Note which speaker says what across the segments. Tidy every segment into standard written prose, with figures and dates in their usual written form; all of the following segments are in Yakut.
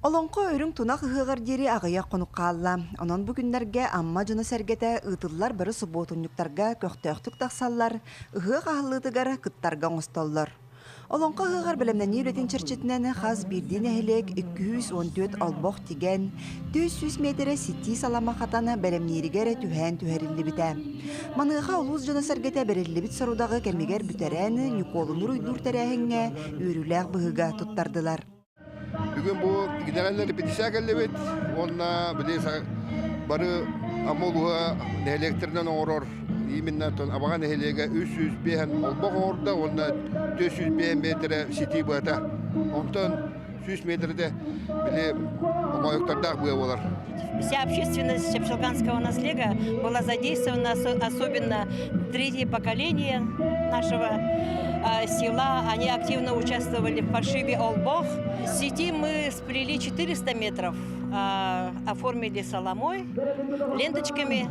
Speaker 1: Олоҥхо үрүҥ тунах ыһыаҕар диэри аҕыйах хонук хаалла. Онон бу күннэргэ Амма дьоно-сэргэтэ ыытыллар бары субуотунньуктарга көхтөөхтүк тахсаллар, ыһыах аһыллыытыгар кыттарга оҥостоллор. Олоҥхо ыһыаҕар бэлэмнэнии үлэтин чэрчитинэн хас биирдии нэһилиэк 214 олбох тигэн, 400 миэтэрэ ситии салама хатан бэлэмнииригэр түһээн түһэриллибитэ. Маныаха улуус дьоно-сэргэтэ бэриллибит сорудаҕы кэмигэр бүтэрэн, Ньукуолуну уруйдуур тэрээһиҥҥэ үөрүүлээх быһыыга туттардылар.
Speaker 2: Бүгүн бу генеральнай репетиция кэллибит уонна били бары Амма улууһа нэһилиэктэринэн оҥорор именно Абаҕа нэһилиэгэ 305 олбох оҥордо уонна 405 метрэ ситии быата. Онтон 100 метрде били оҥоойуктардаах быа буолар.
Speaker 3: Вся общественность Чапшалганского наслега была задействована, особенно третье поколение нашего села. Они активно участвовали в пошиве олбох. Сети мы сплели 400 метров, оформили соломой, ленточками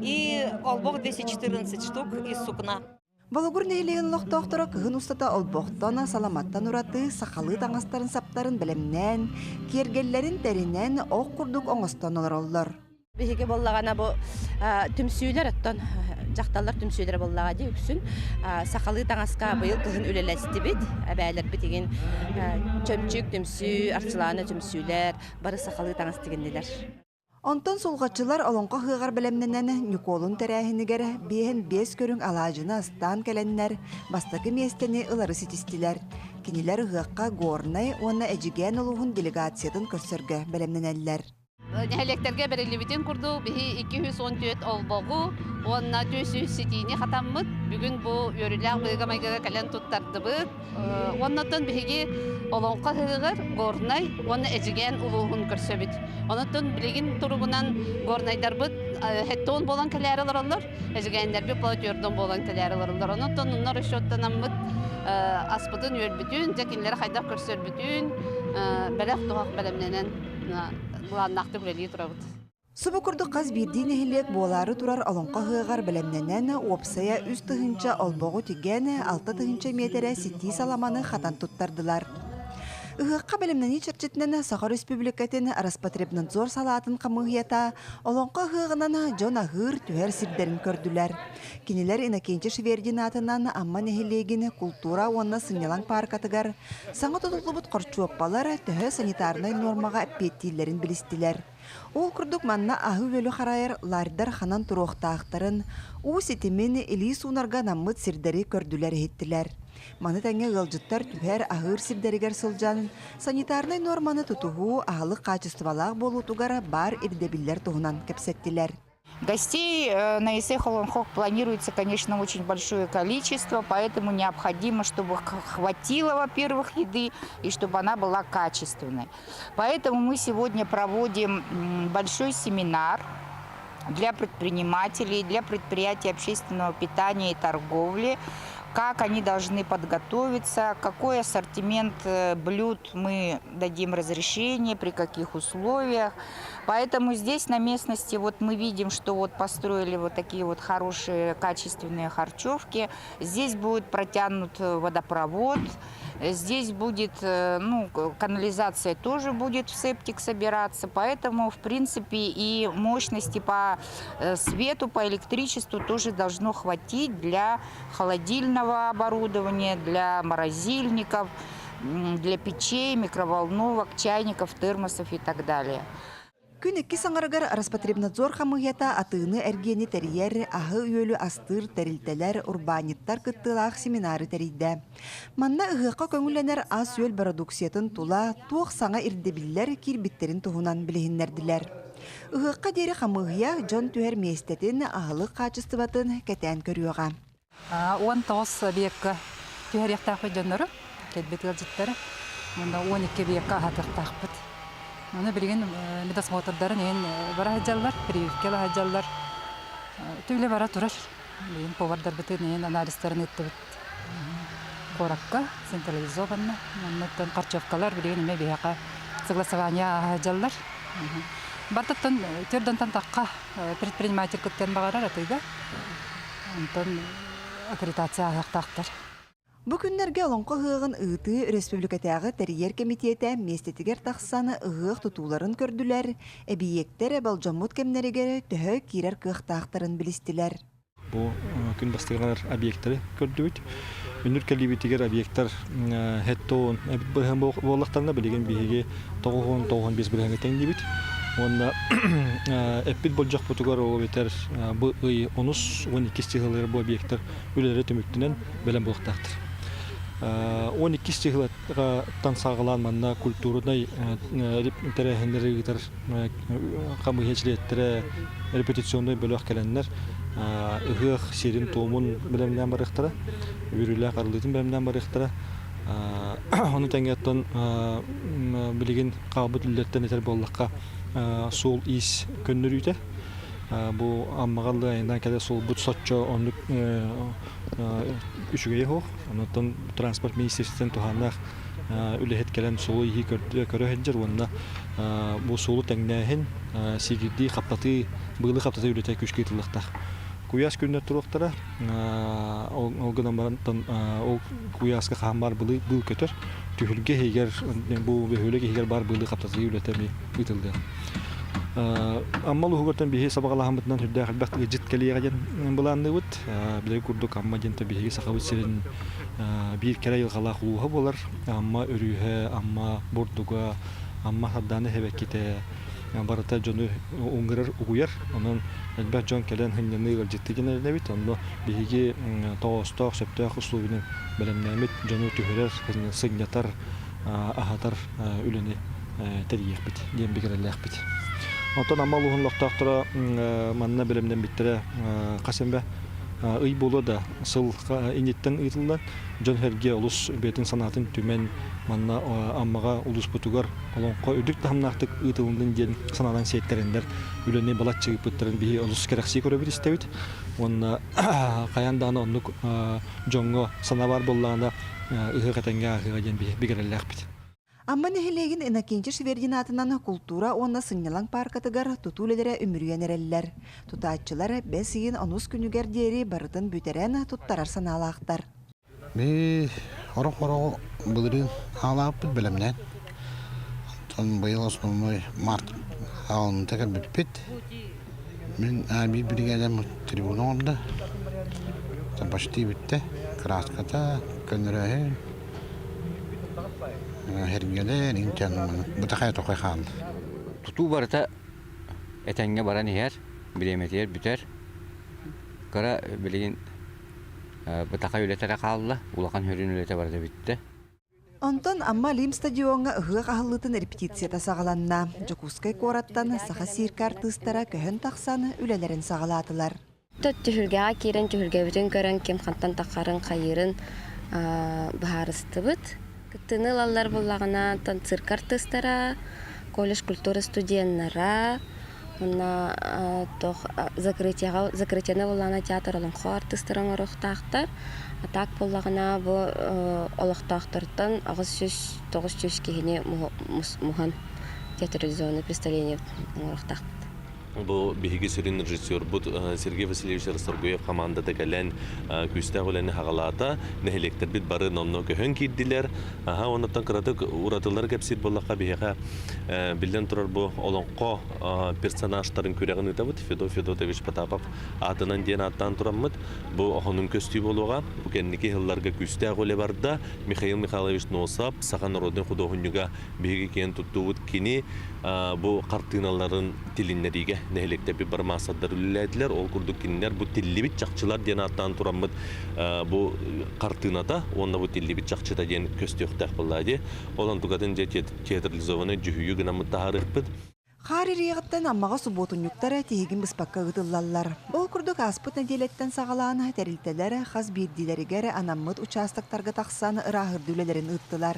Speaker 3: и олбох 214 штук из сукна.
Speaker 1: Болугур нэһилиэгин олохтоохторо кыһын устата олбохтон, саламаттан ураты сахалыы таҥастарын саптарын бэлэмнээн, киэргэллэрин тэринэн ох курдук оҥостон олороллор.
Speaker 4: Биһиги буоллаҕына бу түмсүүлэр оттон дьахталлар түмсүүлэрэ буоллаҕа дии үксүн сахалыы таҥаска быйыл кыһын үлэлэстибит. Эбээлэрбит игин чөмчүүк түмсүү, арчылаана түмсүүлэр бары сахалыы таҥас тигиннилэр.
Speaker 1: Онтон сулҕаччылар Олоҥхо ыһыаҕар бэлэмнэнэн Ньукуолун тэрээһинигэр биэһин биэс көрүҥ алаадьыны астаан кэлэннэр бастакы миэстэни ылары ситистилэр. Кинилэр ыһыахха Горнай уонна Эдьигээн улууһун делегациятын көрсөргө бэлэмнэнэллэр.
Speaker 5: Нэһилиэктэргэ бэриллибитин курдук биһи 214 олбоҕу уонна 400 ситиини хатаммыт. Бүгүн бу үөрүүлээх быһыыга-майгыга кэлэн туттардыбыт. Уоннаттан биһиги Олоҥхо ыһыаҕар Горнай уонна Эдьигээн улууһун көрсөбүт. Онон билигин туругунан горнайдарбыт хеттон буолан кэлээри олороллор, эдьигээннэрбит платёрдон буолан кэлээри олороллор. Онон онно расчеттанаммыт аспытын үөрбүтүн, дьэ кинилэри хайдах көрсөрбүтүн бэлэх туһах бэлэмнэнэн былааннаахтык үлэлии турабыт.
Speaker 1: Субу курдук хас биирдии нэһилиэк буолаары турар Олоҥхо ыһыаҕар бэлэмнэнэн, уопсайа 3 тыһыынча олбоҕу тигэн, 6 тыһыынча миэтэрэ ситии саламаны хатан туттардылар. Ыһыахха бэлэмнэнии чэрчитинэн Саха Республикатын Роспотребнадзор салаатын хамыыһыйата Олоҥхо ыһыаҕынан дьон аһыыр, түһэр сирдэрин көрдүлэр. Кинилэр Иннокентий Швердин аатынан Амма нэһилиэгин култуура уонна сынньалаҥ пааркатыгар саҥа тутуллубут хорчуоппалар төһө санитарнай нуормаҕа эппиэттииллэрин билистилэр. Ол курдук манна аһы-үөлү харайар ларьдар ханан туруохтаахтарын, уу ситимин, илии суунарга анаммыт сирдэри көрдүлэр-иһиттилэр. Маны тэҥэ ыалдьыттар түһэр, аһыыр сирдэригэр сылдьан, санитарнай нуорманы тутуһуу, аһылык хаачыстыбалаах буолуутугар баар ирдэбиллэр туһунан кэпсэттилэр.
Speaker 6: Гостей на Исех Олонхох планируется, конечно, очень большое количество, поэтому необходимо, чтобы хватило, во-первых, еды и чтобы она была качественной. Поэтому мы сегодня проводим большой семинар для предпринимателей, для предприятий общественного питания и торговли, как они должны подготовиться, какой ассортимент блюд мы дадим разрешение, при каких условиях. Поэтому здесь на местности вот мы видим, что вот построили вот такие вот хорошие качественные харчевки. Здесь будет протянут водопровод, здесь будет, ну, канализация тоже будет в септик собираться. Поэтому, в принципе, и мощности по свету, по электричеству тоже должно хватить для холодильного оборудования, для морозильников, для печей, микроволновок, чайников, термосов и так далее.
Speaker 1: Күн иккис аҥарыгар Роспотребнадзор хамыыһыйата атыыны-эргиэни тэрийэр, аһы-үөлү астыыр тэрилтэлэр, урбаанньыттар кыттыылаах семинары тэрийдэ. Манна ыһыахха көҥүллэнэр ас-үөл бородууксуйатын тула туох саҥа ирдэбиллэр киирбиттэрин туһунан билиһиннэрдилэр. Ыһыахха диэри хамыыһыйа дьон түһэр миэстэтин, аһылык хаачыстыбатын кэтээн көрүөҕэ.
Speaker 7: 19 объекка түһэриэхтээхпит дьоннору, кэлбит ыалдьыттары. Уонна 12 объекка аһатыахтаахпыт. Ону билигин медосмотрдарын иһин бара сылдьаллар, прививка ыла сылдьаллар. Түлэ бара турар. Билигин повардарбытын иһин анализтарын ыыттыбыт. Куоракка централизованно. Оннуттан харчевкалар билигин эмиэ биһиэхэ согласование ааһа сылдьаллар. Бартыттан төрдөнтөн тахха предприниматель кыттыан баҕарар атыыга. Онтон аккредитация ааһыахтаахтар.
Speaker 1: Бу күннэргэ Олоҥхо ыһыаҕын ыытыы өрөспүүбүлүкэтээҕи тэрийэр кэмитиэтэ миэстэтигэр тахсан ыһыах тутууларын көрдүлэр, эбийиэктэр болдьоммут кэмнэригэр төһө киирэр кыахтаахтарын билистилэр.
Speaker 8: Бу күн бастакылар объектары көрдүбүт. Үнүр кэлиибитигэр объектар хеттоон эбит бырыһан буоллахтарына билигин биһиги 995 бырыһаҥҥа тэҥнибит. Уонна эппит болдьохпутугар ол эбэтэр бу ый онус 12 чыһылыгар бу объектар үлэлэрэ түмүктэнэн бэлэм буолуохтаахтар. 12 чыһылаттан саҕалаан манна культурнай тэрээһиннэри ыытар хамыыһыйа чилиэттэрэ репетиционнай бөлөх кэлэннэр ыһыах сиэрин-туомун бэлэмнээн барыахтара, үөрүүлээх арыллыытын бэлэмнээн барыахтара. Ону тэҥэ оттон билигин хаалбыт үлэлэртэн этэр буоллахха, суол-иис көннөрүүтэ. Бу Аммаҕа айаннаан кэлэр суолбут соччо оннук үчүгэйэ суох. Онтон транспорт министерствотын туһааннаах үлэһит кэлэн суолу-ииһи көрө сылдьар уонна бу суолу тэҥнээһин, сиигирдии, хаптатыы, быылы хаптатыы үлэтэ күүскэ ыытыллыахтаах. Куйаас күннэр туруохтара, ол гынан баран ол куйааска хаһан баар быыл көтөр, түһүлгэ иһигэр, бу бөһүөлэк иһигэр баар быылы хаптатыы үлэтэ эмиэ ыытыллыа. Амма улууһугартан биһи сабаҕалааһыммытынан сүрдээх элбэх ыалдьыт кэлиэҕэ диэн былаанныыбыт. Билэр курдук Амма диэн биһиги Сахабыт сирин биир кэрэ айылҕалаах улууһа буолар. Амма өрүһэ, Амма бурдуга, Амма сардаана эһэбэккитэ барыта дьону уҥырар, угуйар. Онон элбэх дьон кэлэн сынньаныы ыалдьыттыы диэн эрэнэбит. Онно биһиги тоҕоостоох, сөптөөх услуобуйаны бэлэмнээммит дьону түһэрэр, сынньатар, аһатар үлэни тэрийиэхпит диэн бигэрэллээхпит. Оттон Амма улууһун олохтоохторо манна бэлэмнэммиттэрэ хас эмэ ый буолуо да сыл инниттэн ыытыллан дьон-сэргэ олус бэйэтин санаатын түмэн манна Аммаҕа улууспутугар олоҥхо үрдүк таһымнаахтык ыытылыннын диэн санаанан сиэттэрэннэр үлэни балачча ыыппыттарын биһи олус кэрэхсии көрөбүт истэбит уонна хайаан даҕаны оннук дьоҥҥо санаа баар буоллаҕына ыһыах этэҥҥэ ааһыаҕа диэн биһи бигэрэллээхпит.
Speaker 1: Амма нэһилиэгин Иннокентий Шевердин аатынан култуура уонна сынньалаҥ пааркатыгар тутуу үлэлэрэ үмүрүйэн эрэллэр. Тутааччылар бэс ыйын онус күнүгэр диэри барытын бүтэрэн туттарар санаалаахтар.
Speaker 9: Би орох-ороҕу былырыын хаалааппыт бэлэмнээн. Оттон быйыл основной март хаалыныта кэлбиппит. Мин биир биригээдэм трибуна оҥордо. Почти бүттэ. Краската, көннөрөөһүн, Эргэлэр интэн бытахай тохой хаалла.
Speaker 10: Тутуу барыта этэҥҥэ баран иһэр, бириэмэтигэр бүтэр. Кыра билигин бытахай үлэтэ эрэ хаалла, улахан сүрүн үлэтэ барыта бүттэ.
Speaker 1: Онтон Амма Олимп стадиоҥҥа ыһыах аһыллыытын репетицията саҕаланна. Дьокуускай куораттан Саха цииркэ артыыстара көһөн тахсан үлэлэрин саҕалаатылар.
Speaker 11: Түһүлгэҕэ киирэн түһүлгэбитин көрөн ким хантан таххарын хайыырын быһаарыстыбыт. Кыттыыны ылаллар буоллаҕына цирк артыыстара, колледж культуры студеннара, уонна туох закрытиеҕа закрытиены буоллаҕына театр олоҥхо артыыстара оҥоруохтаахтар. А так буоллаҕына бу олохтоохтортон 800-900 киһини муһан театрализованное представление оҥоруохтаахпыт.
Speaker 12: Бу биһиги сүрүн режиссербут Сергей Васильевич Расторгуев хамаандата кэлэн күүстээх үлэни хаҕалаата. Нэһилиэктэрбит бары номнуо көһөн киирдилэр. Аха, оннуттан кыратык уратылары кэпсиир буоллахха биһиэхэ биллэн турар бу олоҥхо персонажтарын күрэҕин ыытабыт. Федот Федотович Потапов аатынан диэн ааттаан тураммыт. Бу охонун көстүү буолуоҕа. Бу кэнники сылларга күүстээх үлэ барда. Михаил Михайлович Носов, саха народнай худуоһунньуга биһиги киэн туттубут кини бу хартыыналарын тилиннэриигэ нэһилиэктэрбит бары маастардар үлэлээтилэр. Ол курдук кинилэр бу тиллибит чахчылар диэн ааттаан тураммыт бу хартыыната уонна бу тиллибит чахчыта диэн көстүөхтээх буолла дии. Ол онтукатын дьэ театрализованный дьүһүйүү гынаммыт таһаарыахпыт.
Speaker 1: Хаар ириэҕиттэн Аммаҕа субуотунньуктар тиһигин быспакка ыытыллаллар. Ол курдук ааспыт нэдиэлэттэн саҕалаан тэрилтэлэр хас биирдиилэригэр анаммыт учаастактарга тахсан ырааһырдыы үлэлэрин ыыттылар.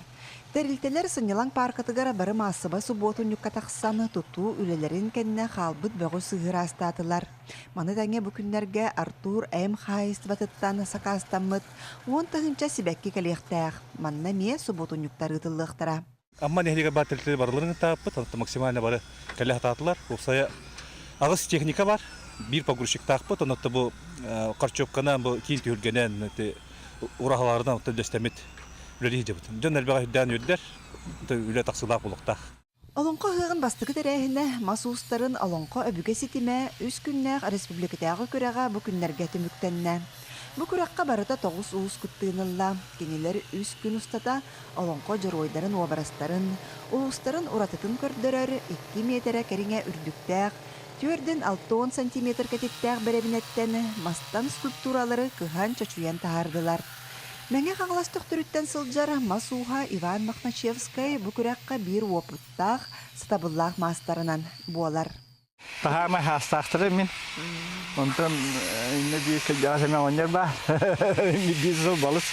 Speaker 1: Тэрилтэлэр сынньалаҥ пааркатыгар бары маассабай субуотунньукка тахсан тутуу үлэлэрин кэннэ хаалбыт бөҕү сыһыараастаатылар. Маны тэҥэ бу күннэргэ Артур М хаһаайыстыбатыттан сакаастаммыт 10 тыһыынча сибэкки кэлиэхтээх. Манна эмиэ субуотунньуктар ыытыллыахтара.
Speaker 13: Амма нэһилиэгэр баар тэрилтэлэр барыларын ыытааппыт, онтон максимально бары кэлэ сатаатылар. Уопсайа аҕыс техника бар, биир погрузчиктаахпыт, онон бу Харчевканан, бу киин түһүлгэнэн ураһаларынан дөстэммит үлэлии сылдьабыт. Дьон элбэҕи үрдээн үөрдэр, үлэ тахсыылаах буолуохтаах.
Speaker 1: Олоҥхо ыһыаҕын бастакы тэрээһинэ мас уустарын Олоҥхо өбүгэ ситимэ үс күннээх республикатааҕы күрэҕэ бу күннэргэ түмүктэннэ. Бу күрэххэ барыта тоҕус уус кыттыыны ылла. Кинилэр үс күн устата олоҥхо дьоруойдарын уобарастарын, улуустарын уратытын көрдөрөр икки миэтэрэ кэриҥэ үрдүктээх, түөрдүн 60 сантиметр кэтиттээх бэрэбинэттэн мастан скульптуралары кыһан-чочуйан таһаардылар. Мэҥэ Хаҥалас Төхтүрүттэн сылдьар мас ууһа Иван Мохначевскай бу күрэххэ биир уопуттаах, сатабыллаах маастарынан буолар.
Speaker 14: Таһаамай хаастаахтара мин. Онтон иннэ биир кырдьаҕас эмэ оҕонньор баар. Биир сыл балыс.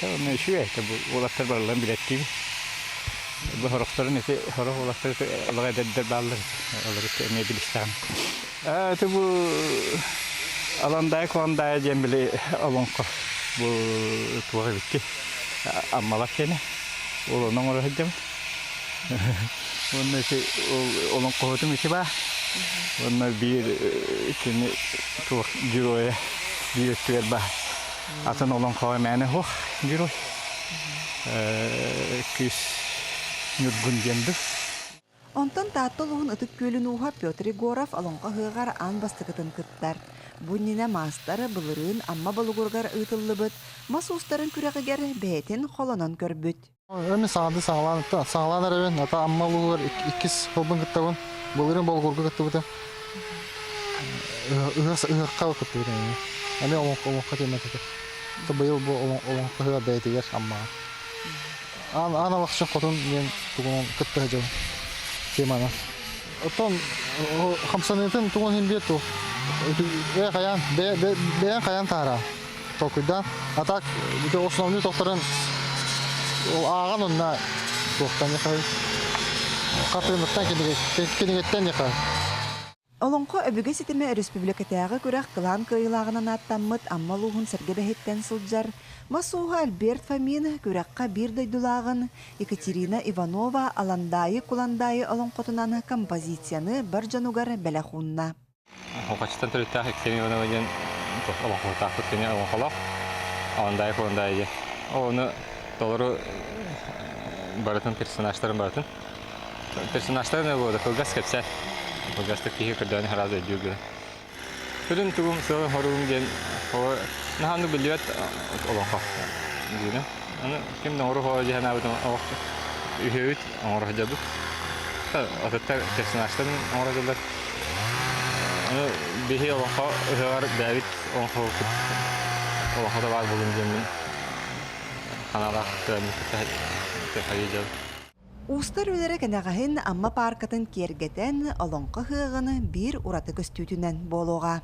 Speaker 14: Онно үчүгэй бу уолаттар барыларын билэттиибит. Бу сорохторун ити сорох уолаттар олох эдэрдэр бааллар. Олору эмиэ билистэҕим. Это бу Аландаай Куандаайа диэн били олоҥхо бу туох эбитти Аммалар киэнэ ол ону оҥоро сылдьабын уонна ити ол олоҥхоһутум ити баа уонна биир кини туох геройа биир өттүгэр баа атын олоҥхоҕо мээнэ суох герой кыыс Ньургун диэн дуу.
Speaker 1: Онтон Таатта улууһун Ытык Күөлүн ууһа Петр Егоров Олоҥхо ыһыаҕар аан бастакытын кыттар. Бу иннинэ маастар былырыын Амма Болугуругар ыытыллыбыт мас уустарын күрэҕигэр бэйэтин холонон көрбүт.
Speaker 15: Эми саҥардыы саҕалаан саҕалаан эрэбин. Ата Амма улууһугар иккис сылбын кыттабын. Былырыын Болугурга кыттыбытым. Ыһыахха кыттыбытым эмиэ. Эмиэ олоҥхо тиэмэтэ. Быйыл бу олоҥхо ыһыаҕа бэйэтигэр Аммаҕа. Аан аан алахчын хотун диэн тугунан кытта сылдьабын теманы. Оттон хамсаныытын тугун иһин биэр ту. Бэйэ хайаан бэйэн хайаан таһара толкуйдаан. А так основной тохторун ааҕан онно туохтан хартыыныттан кинигеттен яха.
Speaker 1: Олоҥхо өбүгэ ситимэ өрөспүүбүлүкэтээҕи күрэх кылаан кыайыылааҕынан ааттаммыт Амма улууһун Сэргэ Бэһиттэн сылдьар мас ууһа Альберт Фомин күрэххэ биир дойдулааҕын Екатерина Иванова Аландаайы Куландаайы олоҥхотунан композицияны бар дьонугар бэлэх уунна.
Speaker 16: Хохочтон төрүттээх Екатерина Иванова диэн олоҥхоһутаахпыт кини олоҥхолоох Аландаайы Куландаайы диэн. Ону толору барытын персонажтарын барытын Персонажтарын буолла кылгас кэпсээн. Кылгастык киһи көрдөөн сразу өйдүүр гына. Сүрүн тугум сыалым хоругум диэн о наһааннык биллибэт олоҥхо диинэ. Аны ким да оҥоруох дии санаабытым олох үһүөбүт оҥоро сылдьабыт. Атыттар персонажтарын оҥоро сылдьар. Аны биһи олоҥхо ыһыаҕар бэйэбит олоҥхобуппут олоҥхото баар буолун диэммин ханаалаах кыаммыт кытта хайыы
Speaker 1: Уустар үлэрэ кэнэҕэһин Амма пааркатын киэргэтэн, Олоҥхо ыһыаҕын биир ураты көстүүтүнэн буолуоҕа.